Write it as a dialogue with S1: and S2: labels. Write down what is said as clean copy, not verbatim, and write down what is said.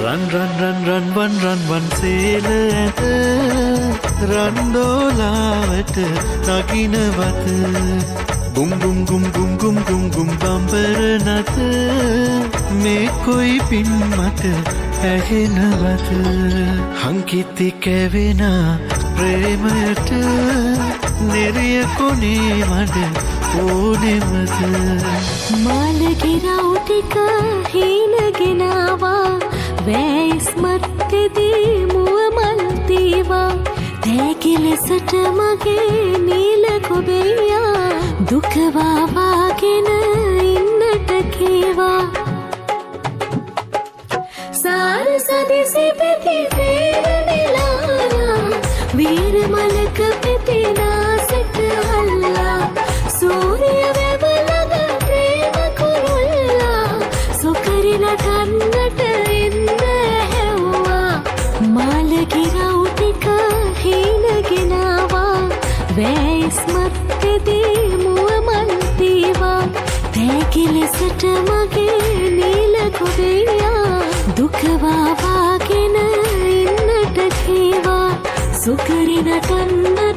S1: රන් රන් රන් රන්වන් රන්වන් සේල ඇද රන්දෝලාවට නගිනවත. ගුම් ගුම් ගුම් ගුම් ගුම් ගුම් ගුම් බම්බර නත මේ කොයි පින් මට ඇහෙනවත. හංකිති කැවෙන ප්‍රේමයට නෙරිය කොනේ මඩ ඕනෙමද?
S2: මාළගෙරව් ටික හීන ගෙනාවා, වෑයිස්මත්තෙදී මුව මල් තීවා. තෑගි ලෙසට මගේ නීල ගොබෙයියා දුක වාවාගෙන ඉන්නට කීවා. සාර සදිසි පෙති පේර නෙලාලා, වීර මලක පෙතිනා සැට අල්ලා, සූරිය වැව ළඟ ප්‍රේම කුරුල්ලා සොකරි නටන්නට එන්න ඇහැව්වා. මාළගෙරව් ටික හීන ගෙනාවා, වෑයිස්මත්තෙදී මුව මල් තීවා. තෑගි ලෙසට මගේ නීල ගොබෙයියා දුක වාවාගෙන ඉන්නට කීවා. සොකරි නටන්නට